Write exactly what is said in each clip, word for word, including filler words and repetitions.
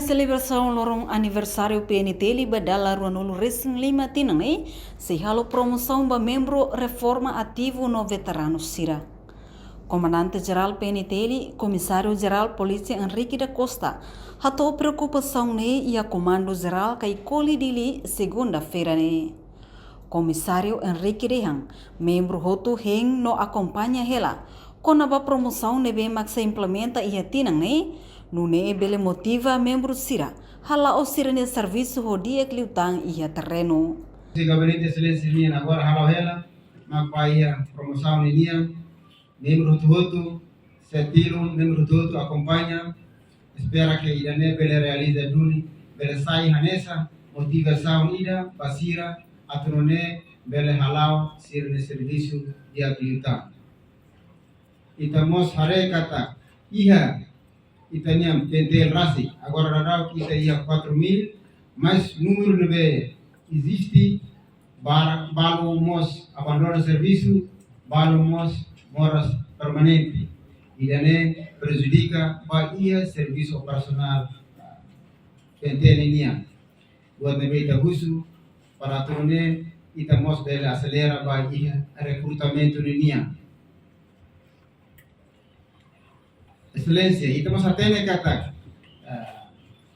Selebrasaun loron aniversáriu P N T L ba dala ruanulu resin lima tinan ne'e, sei halo promosaun ba membru reforma ativu no veteranu sira. Komandante Jerál P N T L, Komisáriu Jerál Polísia Henrique da Costa, hato'o preokupasaun ne'e iha Komandu Jerál Caicoli Dili, segunda-feira ne'e. Komisáriu Henrique dehan, membru hotu hein no akompaña hela kona-ba promosaun ne'ebé mak sei implementa iha tinan ne'e, nune'e bele motiva membru sira hala'o sira-nia servisu ho di'ak liután iha terrenu. Se gabinete exelénsia nian agora hala'o hela, mak ba iha promosaun nian, membru hotu-hotu, sei tilun, membru hotu-hotu akompaña, espera ke ida-ne'e bele realiza duni, bele sai hanesan motivasaun ida ba sira atu nune'e bele hala'o sira-nia servisu di'ak liután. Ita mós haree katak iha ita-nia P N T L rasik, agora daudaun ita iha quatro mil, mas númeru ne'ebé eziste, ba-, balu mós abandona servisu, balu mós moras permanente. Ida-ne'e prejudika ba iha servisu operasionál P N T L nian. Buat ne'ebé ita husu para atu nune'e ita mós bele aselera ba iha rekrutamentu nian. Exelénsia, ita mós hatene katak, eh,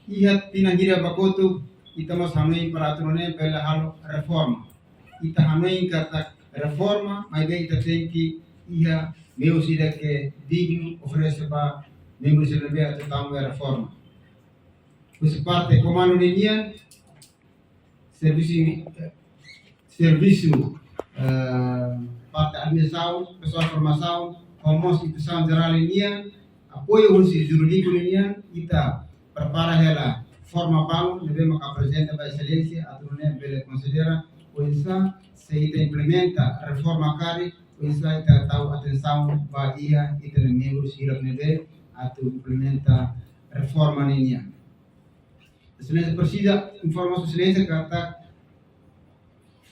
iha tinan hira ba kotuk, ita mós hanoin para atu nune'e bele halo reforma. Ita hanoin katak reforma, maibé ita tenke iha meius ida ke dignu oferese ba membru sira ne'ebé atu tama ba reforma. Husi parte komandu nian, servisu, servisu, eh, parte administrasaun, pesoál formasaun, ho mós instituisaun jerál nian, apoiu husi jurídiku nian, ita prepara hela forma balu ne'ebé maka aprezenta ba Exelénsia, atu nune'e bele konsidera oinsá se ita implementa reforma karik, oinsá ita tau atensaun ba iha ita-nia membru sira ne'ebé atu implementa reforma nian. Exelénsia presiza informa Exelénsia katak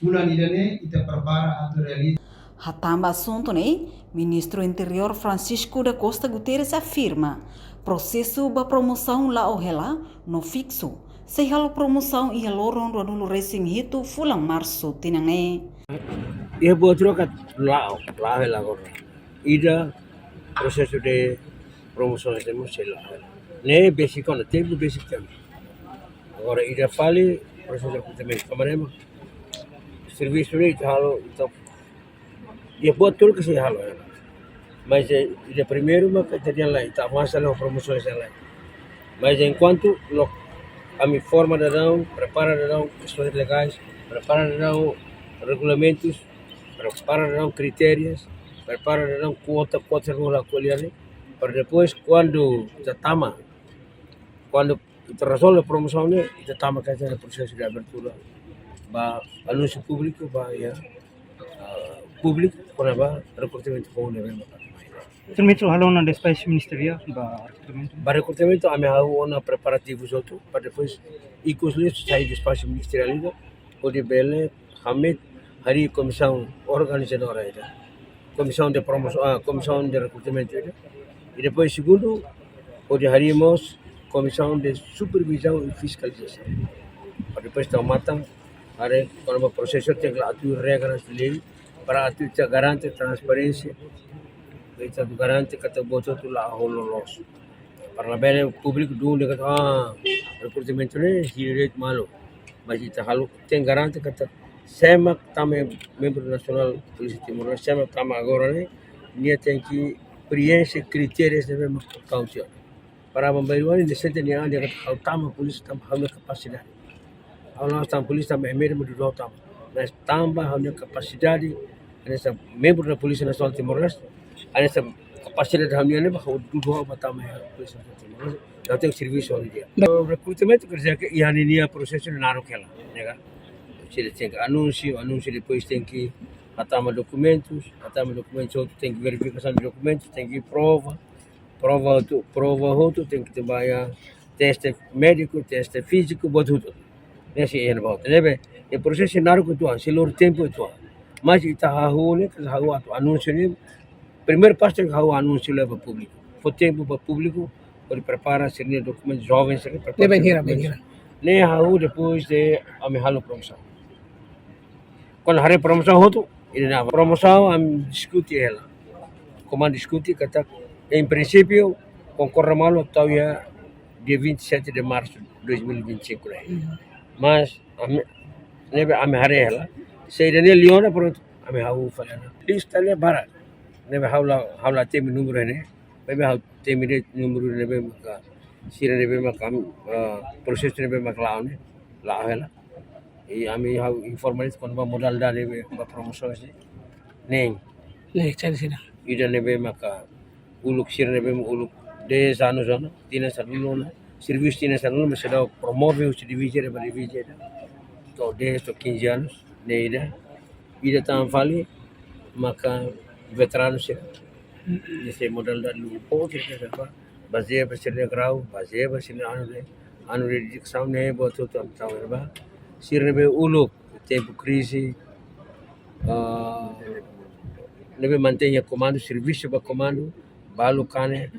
fulan ida-ne'e ita prepara atu realiza. Hatán ba asuntu ne'e, Ministru Interiór Francisco da Costa Guterres afirma, prosesu ba promosaun la'o hela no fiksu, sei halo promosaun iha loron ruanulu resin hitu fulan Marsu tinan ne'e. Iha buat troka la'o, la'o hela agora. Ida prosesu de promosaun ita mós sei la'o hela. Ne'e besik ona, tempu besik ona. Agora ida fali prosesu de rekrutamentu. Kamarema, servisu ne'e ita halo, ita, iha buat tolu ke sei halo hela. Mas, eh, ida primeiru maka ita dehan lae, ita avansa hela promosaun sira lae. Mas enkuantu lok, ami forma daudaun, prepara daudaun kestaun legais, prepara daudaun regulamentus, prepara daudaun kritérius, prepara daudaun kuota, kuota rua la kualiane, para depois kuandu ita tama, kuandu ita rezolve promosaun ne'e, ita tama ke prosesu de abertura ba anúnsiu públiku, ba, ya, ah, públiku, kona-ba rekrutamentu foun ne'ebé maka. Ministru halo ona despaxu ministeriál ba rekrutamentu? Ba rekrutamentu, ami hahú ona preparativu hotu, para depois ikus liu sai despaxu ministeriál ida, hodi bele hametin harii komisaun organizadora ida. Komisaun de promosaun, ah, komisaun de rekrutamentu ida. I depois segundu, hodi harii mós komisaun de supervizaun i fiskalizasaun. Para depois tau matan, haree kona-ba prosesu tenke la tuir regras lei, para atu ita garante transparénsia, ita atu garante katak buat hotu la'o ho loloos. Para labele públiku dún dehan katak, ah, rekrutamentu ne'e hili de'it malu. Mas ita halo, tenke garante katak sé mak tama membru nasionál Polísia Timor-Leste, sé mak tama agora ne'e, nia tenke preenxe kritérius ne'ebé mak kau sira. Para aban-bainrua nia sente nia an dehan katak ha'u tama polísia tanba ha'u-nia kapasidade. Ha'u la'ós tama polísia tanba ema ida mak dudu ha'u tama. Mas tanba ha'u-nia kapasidade, hanesan membru da Polícia Nacional Timor-Leste, hanesan kapasidade ha'u-nian ne'ebé ha'u dudu ha'u ba tama iha Polísia Nasionál Timor-Leste, ha'u tenke servisu ha'u-nia di'ak. Rekrutamentu quer dizer que iha ninia prosesu naruk hela, ne'e ka? Sira tenke anúnsiu, anúnsiu depois tenke hatama dokumentus, hatama dokumentus, tenke verifikasaun de dokumentus, tenke prova, prova hotu, prova hotu, tenke tama ba iha teste médiku, teste fíziku, buat hotu. Ne'e sei iha ba hotu. Ne'ebé, iha prosesu naruk uitoan, sei lori tempu uitoan. Mas ita hahú ne'e, katak hahú atu anúnsiu ne'e, primeiru pasu tenke hahú anúnsiu lori ba públiku. Fó tempu ba públiku, Hodi prepara sira-nia dokumentu, joven sira prepara. Ne'ebé sira-nia hira, dokumentu. Ne'e ha'u depois de ami halo promosaun. Kuandu haree promosaun hotu, ida-ne'e promosaun ami diskute hela. Komandu diskute katak, em princípio, konkorda malu tau iha dia vinte e sete de março de dois mil e vinte e cinco ne'e. Mas ami, ne'ebé ami haree hela. Se ida-ne'e liu ona, prontu, ami ha'u fali ona. Lista ne'e barak. Ne'ebé ha'u la, ha'u la temi númeru ne'e. Maibé ha'u temi de'it númeru ne'ebé maka, sira ne'ebé maka, ah, prosesu ne'ebé maka la'o ne'e, la'o hela. I ami ha'u informa de'it kona-ba modalidade ne'ebé ba promosaun sira. Ne'e. Ne'e, cari sira. Ida ne'ebé maka uluk sira ne'ebé uluk dez anos ona, tinan sanulu ona. Servisu tinan sanulu, mas seidauk promove husi diviza ida ba diviza ida. To'o dez to'o quinze anos, ne'e ida. Ida tan fali, maka veteranu sira. Ne'e sei modalidade lubuk, sira ke apa? Bazeia ba sira-nia grau, bazeia ba sira-nia anu de, anu de dedikasaun ne'e, buat hotu ami tau ba. Sira ne'ebé uluk, tempu krize, ah, ne'ebé mantein komandu, servisu ba komandu, balu kanek,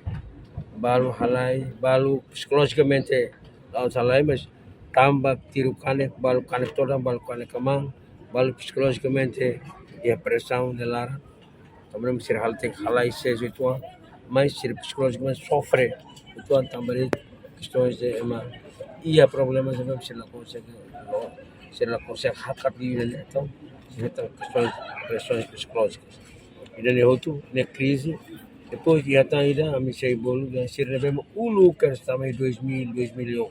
balu halai, balu psikolojikamente la'ós halai, mas tanba tiru kanek, balu kanek todan, balu kanek kmaan, balu psikolojikamente iha presaun nia laran. Tanba sira hal tenke halai seis, oito anos, mas sira psikolojikamente sofre uitoan tanba de kestaun de ema iha problema, ema sira la konsege, sira la konsege hakat diri, entaun sira hetan kestaun, presaun psikolojika. Ida-ne'e hotu, ne'e krize. Depois iha tan ida, ami sei bolu, dan sira ne'ebé uluk kedas tama dois mil, dois mil e um.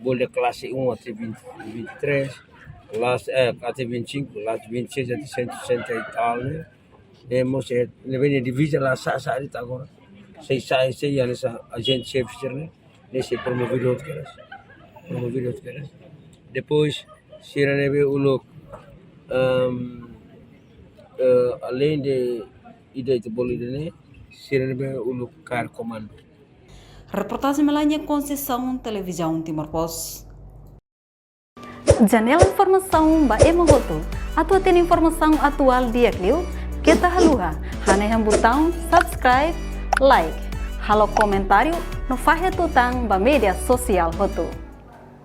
Bolu de classe um até vinte, vinte e três, classe, eh, até vinte e cinco, classe vinte e seis até cento e sessenta e tal, ne'e? Ne'e mós sei, ne'ebé nia diviza la sa'e, sa'e de'it agora. Sei sa'e, sei iha ne'e sa, ajente xefe sira-ne'e, ne'e sei promovidu hotu kedas. Promovidu hotu kedas. Depois, sira ne'ebé uluk, ehm, eh, além de ida ita bolu ida-ne'e, sira ne'ebé uluk kaer komandu. Reportajen Melania Conceição, Televizaun Timor Post. Janela informasaun ba ema hotu. Atu hatene informasaun atuál di'ak liu, keta haluha hanehan butaun subscribe, like, halo komentáriu no fahe tutan ba média sosiál hotu.